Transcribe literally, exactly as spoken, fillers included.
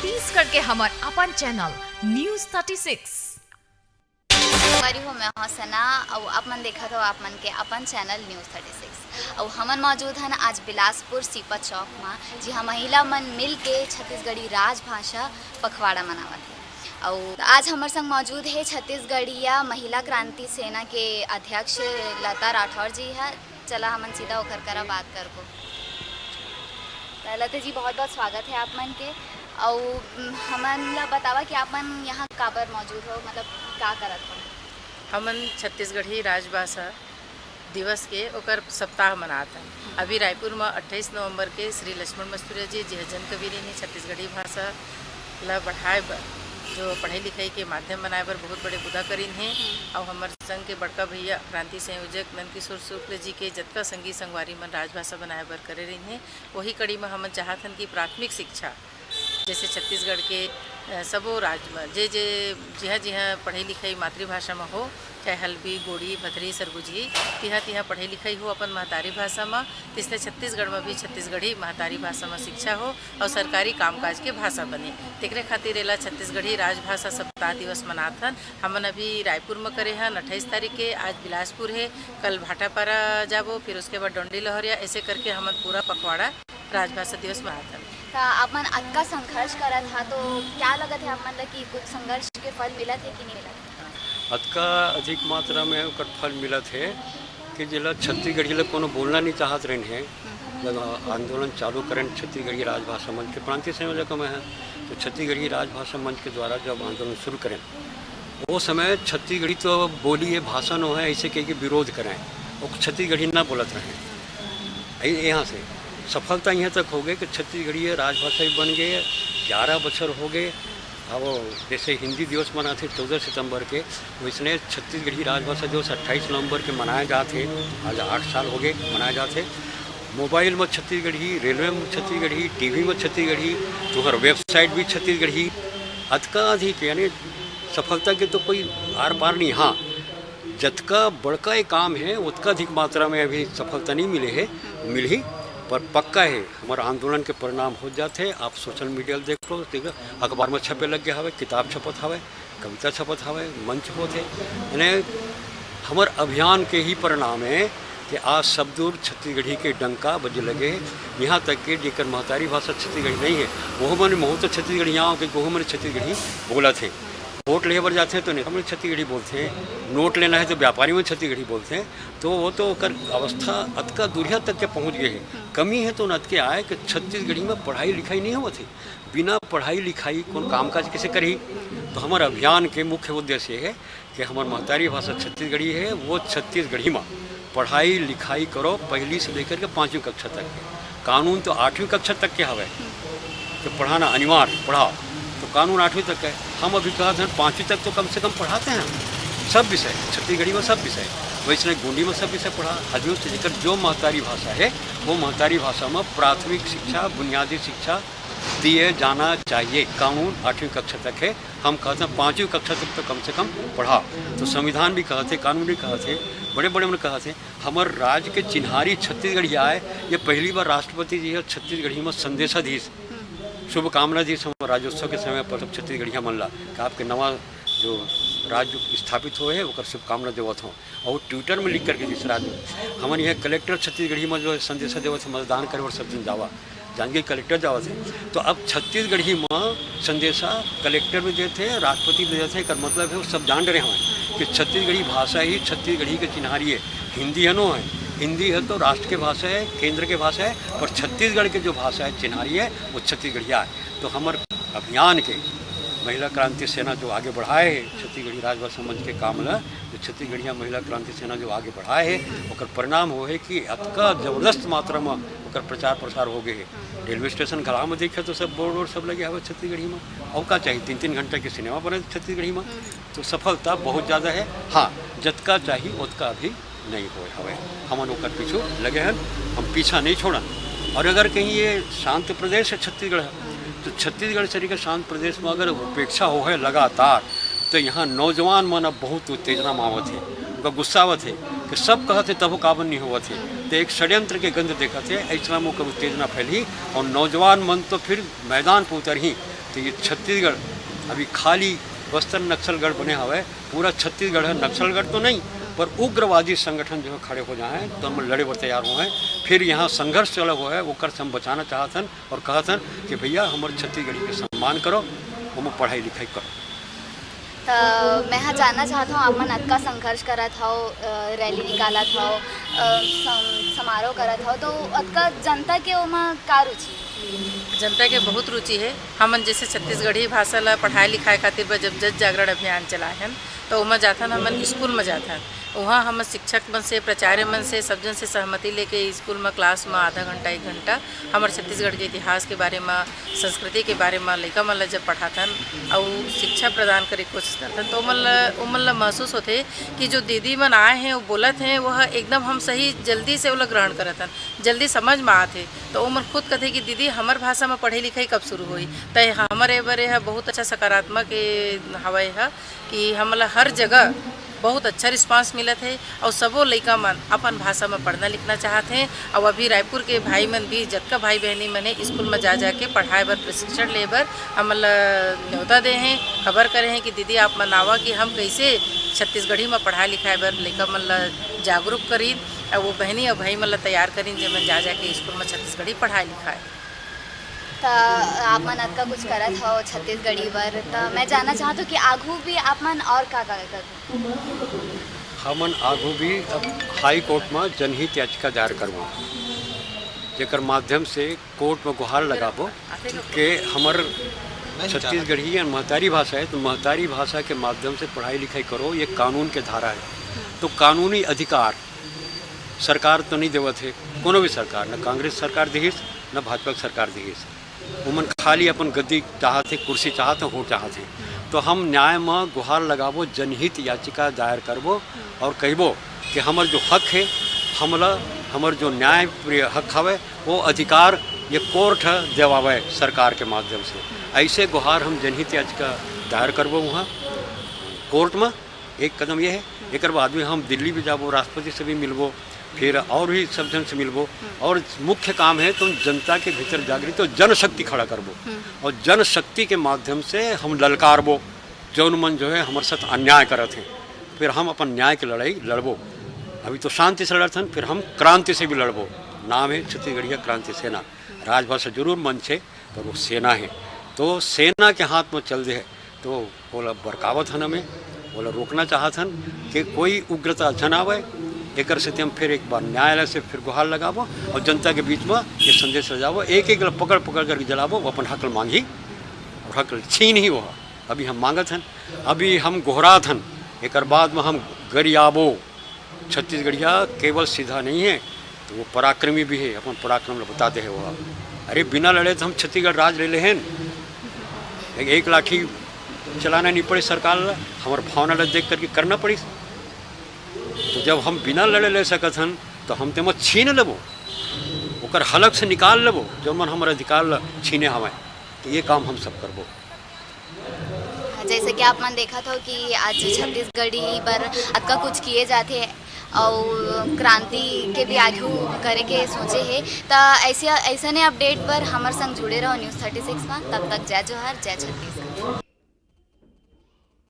छत्तीसगढ़ के हमर अपन चैनल न्यूज़ थर्टी सिक्स। संगवारी हो, मैं हूं सना, अउ आप मन देखत हो आप मन के अपन चैनल न्यूज़ थर्टी सिक्स। अउ हमन मौजूद हन आज बिलासपुर सीपत चौक म, जिहां महिला मन मिल के छत्तीसगढ़ी राजभाषा पखवाड़ा मनावत हे। अउ आज हमर संग मौजूद हे छत्तीसगढ़िया महिला क्रांति सेना के अध्यक्ष लता राठौर जी ह। चला हमन सीधा ओकर करा बात करबो। त लता जी, बहुत-बहुत स्वागत हे आप मन के। अउ, उम, हमन ला बतावा कि आप मन यहाँ काबर मौजूद हो, मतलब का करत हो? हमन छत्तीसगढ़ी राजभाषा दिवस के ओकर सप्ताह मनात हन। अभी रायपुर म अट्ठाईस नवंबर के श्री लक्ष्मण मस्तुरिया जी, जे ह जन कवि रहिन हे, छत्तीसगढ़ी भाषा ला बढ़ाए बर, जो पढ़ाई लिखाई के माध्यम बनाए बर बहुत बड़े बुता करिन हे। अउ हमर संग के बड़का भैया क्रांति संयोजक नंदकिशोर शुक्ल जी के जतका संगी संगवारी मन राजभाषा बनाए बर करे रहिन हे, वही कड़ी म हमन चाहत हन कि प्राथमिक शिक्षा, जैसे छत्तीसगढ़ के, अ, सबो राज म जे, जे, जिहाँ, जिहाँ पढ़ई लिखई मातृभाषा म हो, चाहे हल्बी, गोंडी, भतरी, सरगुजही, तिहाँ, तिहाँ पढ़ई लिखई हो अपन महतारी भाषा म, तिसने छत्तीसगढ़ म भी छत्तीसगढ़ी महतारी भाषा म शिक्षा हो अउ सरकारी कामकाज के भाषा बने। तेकरे खातिर एला छत्तीसगढ़ी राजभाषा सप्ताह दिवस मनात हन। हमन अभी रायपुर म करे हन अट्ठाईस तारीख के, आज बिलासपुर हे, कल भाटापारा जाबो, फिर उसके बाद डोंडी लहरिया, ऐसे करके हमन पूरा पखवाड़ा राजभाषा दिवस मनात हन। त आप मन अतका संघर्ष करत हा, तो क्या लगत हे आप मन ला कि कुछ संघर्ष के फल मिलत हे कि नहीं मिलत हे? अतका अधिक मात्रा में ओकर फल मिलत हे कि जेला छत्तीसगढ़ी ला कोनो बोलना नहीं चाहत रहिन हे, जब आ-, आंदोलन चालू करेन छत्तीसगढ़ी राजभाषा मंच के प्रांतीय संयोजक मैं हैं, तो छत्तीसगढ़ी राजभाषा मंच के द्वारा जब आंदोलन शुरू करेन, वो समय छत्तीसगढ़ी तो बोली है, भाषा नो है, ऐसे कह के विरोध करें, वो छत्तीसगढ़ी ना बोलत रहें। ऐ-, यहाँ से सफलता यहाँ तक हो गई कि छत्तीसगढ़ी राजभाषा भी बन गई है। ग्यारह बछर हो गए। अब जैसे हिंदी दिवस मनाथे चौदह सितंबर के, वैसने छत्तीसगढ़ी राजभाषा दिवस अट्ठाईस नवंबर के मनाए जात हे। आज आठ साल हो गए मनाए जात हे। मोबाइल में छत्तीसगढ़ी, रेलवे में छत्तीसगढ़ी, टीवी में छत्तीसगढ़ी, तुम्हार वेबसाइट भी छत्तीसगढ़ी। अतका अधिक यानी सफलता के तो कोई आर पार नहीं। हाँ, जतका बड़का ये काम है, ओतका अधिक मात्रा में अभी सफलता नहीं मिले है, मिलही, पर पक्का है, हमारा आंदोलन के परिणाम हो जाते हैं। आप सोशल मीडिया देख लो, देख लो, अखबार में छपे लग गया हवे, किताब छपत हवे, कविता छपत हवे, मंच होत है, यानी हमर अभियान के ही परिणाम है कि आज सब दूर छत्तीसगढ़ी के डंका बजे लगे है। यहाँ तक कि जेकर महतारी भाषा छत्तीसगढ़ी नहीं है, वहू मन, महू तो छत्तीसगढ़िया हो, क्योंकि वहू मन छत्तीसगढ़ी बोलत है। वोट लेहे बर जाथे तो नेता मन छत्तीसगढ़ी बोलथे, नोट लेना है तो व्यापारी मन छत्तीसगढ़ी बोलथे। तो वो तो ओकर अवस्था अतका दूरिया तक के पहुँच गए है। कमी है तो अतके आए कि छत्तीसगढ़ी में पढ़ाई लिखाई नहीं होवत है। बिना पढ़ाई लिखाई कौन कामकाज कैसे करही? तो हमारे अभियान के मुख्य उद्देश्य ये है कि हमार महतारी भाषा छत्तीसगढ़ी है, वो छत्तीसगढ़ी में पढ़ाई लिखाई करो, पहली से लेकर के पाँचवीं कक्षा तक के। कानून तो आठवीं कक्षा तक के हवे कि पढ़ाना अनिवार्य, पढ़ाओ, तो कानून आठवीं तक है। हम अभी कहत हन पाँचवीं तक तो कम से कम पढ़ाते हैं सब विषय, छत्तीसगढ़ी में सब विषय, वैसने गोंडी में सब विषय पढ़ा। हजू से लेकर जो महतारी भाषा है, वो महतारी भाषा में प्राथमिक शिक्षा, बुनियादी शिक्षा दिए जाना चाहिए। कानून आठवीं कक्षा तक है, हम कहत हन पाँचवीं कक्षा तक तो कम से कम पढ़ाओ। तो संविधान भी कहत है, कानून भी कहत है, बड़े बड़े मन कहत है, हमर राज्य के चिन्हारी छत्तीसगढ़िया आए। ये पहली बार राष्ट्रपति जी ह छत्तीसगढ़ी में संदेशाधीश, शुभकामनाधीश हमर राज्योत्सव के समय पर सब छत्तीसगढ़िया मन ला कि आपके नवा जो राज्य स्थापित होए है, ओकर शुभकामना देवत हों। और ट्विटर में लिख करके जिस राज्य हमन यह कलेक्टर छत्तीसगढ़ी में जो है संदेशा देवत है, मतदान करे बर सब झन जावा, जान के कलेक्टर जावत है। तो अब छत्तीसगढ़ी में संदेशा कलेक्टर में देते हैं, राष्ट्रपति में देते हैं, एकर मतलब है वो सब जान रहे हवं कि छत्तीसगढ़ी भाषा ही छत्तीसगढ़ी के चिन्हारी है। हिंदी है नो है, हिंदी है तो राष्ट्र के भाषा है, केंद्र के भाषा है, पर छत्तीसगढ़ के जो भाषा है चिन्हारी है, वो छत्तीसगढ़िया है। तो हमर अभियान के महिला क्रांति सेना जो आगे बढ़ाए है छत्तीसगढ़ी राजभाषा मंच के काम ला, जो छत्तीसगढ़िया महिला क्रांति सेना जो आगे बढ़ाए है, ओकर परिणाम हो है कि अतका जबरदस्त मात्रा में ओकर प्रचार प्रसार हो गए है। रेलवे स्टेशन घला में देखे तो सब बोर्ड वोर्ड सब लगे हवे छत्तीसगढ़ी में। और का चाहिए, तीन तीन घंटा के सिनेमा बने छत्तीसगढ़ी में। तो सफलता बहुत ज़्यादा है। हाँ, जतका चाहिए ओतका अभी नहीं होए हवे। हमन ओकर पीछू लगे हन, हम पीछा नहीं छोड़न। और अगर कहीं ये शांत प्रदेश है छत्तीसगढ़, तो छत्तीसगढ़ सरीका शांत प्रदेश में अगर उपेक्षा हो है लगातार, तो यहाँ नौजवान मन अब बहुत उत्तेजना में आवत है, उनका गुस्सा आवत है कि सब कहत है तभो काबर नहीं होवत है। तो एक षड्यंत्र के गंध देखत है, ऐसा में ओकर उत्तेजना फैलही और नौजवान मन तो फिर मैदान पर उतरही। तो ये छत्तीसगढ़ अभी खाली बस्तर नक्सलगढ़ बने हवय, पूरा छत्तीसगढ़ है नक्सलगढ़ तो नहीं, पर उग्रवादी संगठन जो है खड़े हो जाए तो हम लड़े बर तैयार हुए हैं। फिर यहाँ संघर्ष चला हुआ है, ओकर से हम बचाना चाहत हन और कहत हन कि भैया हमर छत्तीसगढ़ी के सम्मान करो, हम पढ़ाई लिखाई करो। त मैं ह जानना चाहत हूँ, आप मन अतका संघर्ष करत हव, अ, रैली निकालत हव, अ, सम-, समारोह करत हव, तो अतका जनता के ओमा का रुचि हे? जनता के बहुत रुचि हे। हमन जैसे छत्तीसगढ़ी भाषा ला पढ़ाई लिखाई खातिर बर जब जन जागरण अभियान चलाए हन, तो ओमा जाथन, हमन स्कूल में जाथन, वहाँ हमन शिक्षक मन से, प्राचार्य मन से, सब जन से सहमति लेके स्कूल में क्लास में आधा घंटा एक घंटा हमर छत्तीसगढ़ के इतिहास के बारे में, संस्कृति के बारे में लइका मन ला जब पढ़ाथन अउ शिक्षा प्रदान करे के कोशिश करथन, तो ओमन ला ओमन ला महसूस होथे कि जो दीदी मन आए हैं, वो बोलत हैं, वह एकदम हम सही जल्दी से ओला ग्रहण करत हन, जल्दी समझ में आत हे। तो ओमन खुद कथे कि दीदी, हमर भाषा में पढ़ाई लिखाई कब शुरू होई? त हमर ए बर एह बहुत अच्छा सकारात्मक ए हवय ह कि हमला हर जगह बहुत अच्छा रिस्पांस मिलत हे अउ सबो लइका मन अपन भाषा में पढ़ना लिखना चाहत हें। अउ अभी रायपुर के भाई मन भी, जतका भाई बहनी मन हे, स्कूल में जा जा के पढ़ाए बर, प्रशिक्षण ले बर हमन ल न्योता दे हें, खबर करे हें कि दीदी, आप मन आवा कि हम कैसे छत्तीसगढ़ी में पढ़ाई लिखाए बर लइका मन ल जागरूक करीन, अउ वो बहनी अउ भाई मन ल तैयार करीन, जेमन जा जा के स्कूल में छत्तीसगढ़ी पढ़ाए लिखाए। त आप मन अतका कुछ करत हव छत्तीसगढ़ी बर, त मैं जानना चाहत हूँ कि आघू भी आप मन और का का करहू? हमन आघू भी अब हाई कोर्ट में जनहित याचिका दायर करबो, जेकर माध्यम से कोर्ट में गुहार लगाबो कि हमर छत्तीसगढ़ी या महतारी भाषा है, तो महतारी भाषा के माध्यम से पढ़ाई लिखाई करो, ये कानून के धारा है। तो कानूनी अधिकार सरकार तो नहीं देवत है, कोनो भी सरकार, न कांग्रेस सरकार दिहिस, न भाजपा के सरकार दिहिस। उमन खाली अपन गद्दी चाहत हे, कुर्सी चाहत हे, वोट चाहत हे। तो हम न्याय म गुहार लगाबो, जनहित याचिका दायर करबो और कहबो कि हमर जो हक हे, हमला, हमर जो न्याय प्रिय हक हवे, वो अधिकार ये कोर्ट ह देवावे सरकार के माध्यम से। ऐसे गुहार हम जनहित याचिका दायर करबो वहाँ कोर्ट में। एक कदम ये है। एकर बाद में हम दिल्ली भी जाबो, राष्ट्रपति से भी मिलबो, फिर और भी सब जन से मिलबो। और मुख्य काम है तो जनता के भीतर जागृति और जनशक्ति खड़ा करबो। और जनशक्ति के माध्यम से हम ललकारबो जौन मन जो है हमारे साथ अन्याय करत हैं। फिर हम अपन न्याय के लड़ाई लड़बो। अभी तो शांति से लड़त हन, फिर हम क्रांति से भी लड़बो। नाम है छत्तीसगढ़िया क्रांति सेना। राजभाषा जरूर मंच है, पर वो सेना है। तो सेना के हाथ में चल दे है, तो ओला बरकावत हन, हमें ओला रोकना चाहत हन कि कोई उग्रता झन आवे। एकर सेती हम फिर एक बार न्यायालय से फिर गुहार लगाबो और जनता के बीच में ये संदेश ले जाबो, एक एक ला पकड़ पकड़ करके जलाबो, वो अपन हक ल मांगही और हक ल छीनही। वो अभी हम मांगत हन, अभी हम गोहरात हन, एकर बाद में हम गरियाबो। छत्तीसगढ़िया केवल सीधा नहीं है, तो वो पराक्रमी भी है, अपन पराक्रम ल बता दे है वो। अरे, बिना लड़े तो हम छत्तीसगढ़ राज ले लेहेन। एक, एक लाठी चलाना नहीं पड़े सरकार ला, हमार भावना ला देख करके करना पड़ी। तो जब हम बिना लड़े ले सकत हन, तो हम तेमा छीन लेबो, ओकर हलक से निकाल लेबो, जो मन हमार अधिकार ला छीने हवय। तो ये काम हम सब करबो। जैसे कि आप मन देखत हो कि आज छत्तीसगढ़ी बर अतका कुछ किए जाथे अउ क्रांति के भी आघू करे के सोचे हे, त ऐसे, ऐसने अपडेट बर हमर संग जुड़े रहो न्यूज़ थर्टी सिक्स में। तब तक जय जोहार, जय छत्तीसगढ़।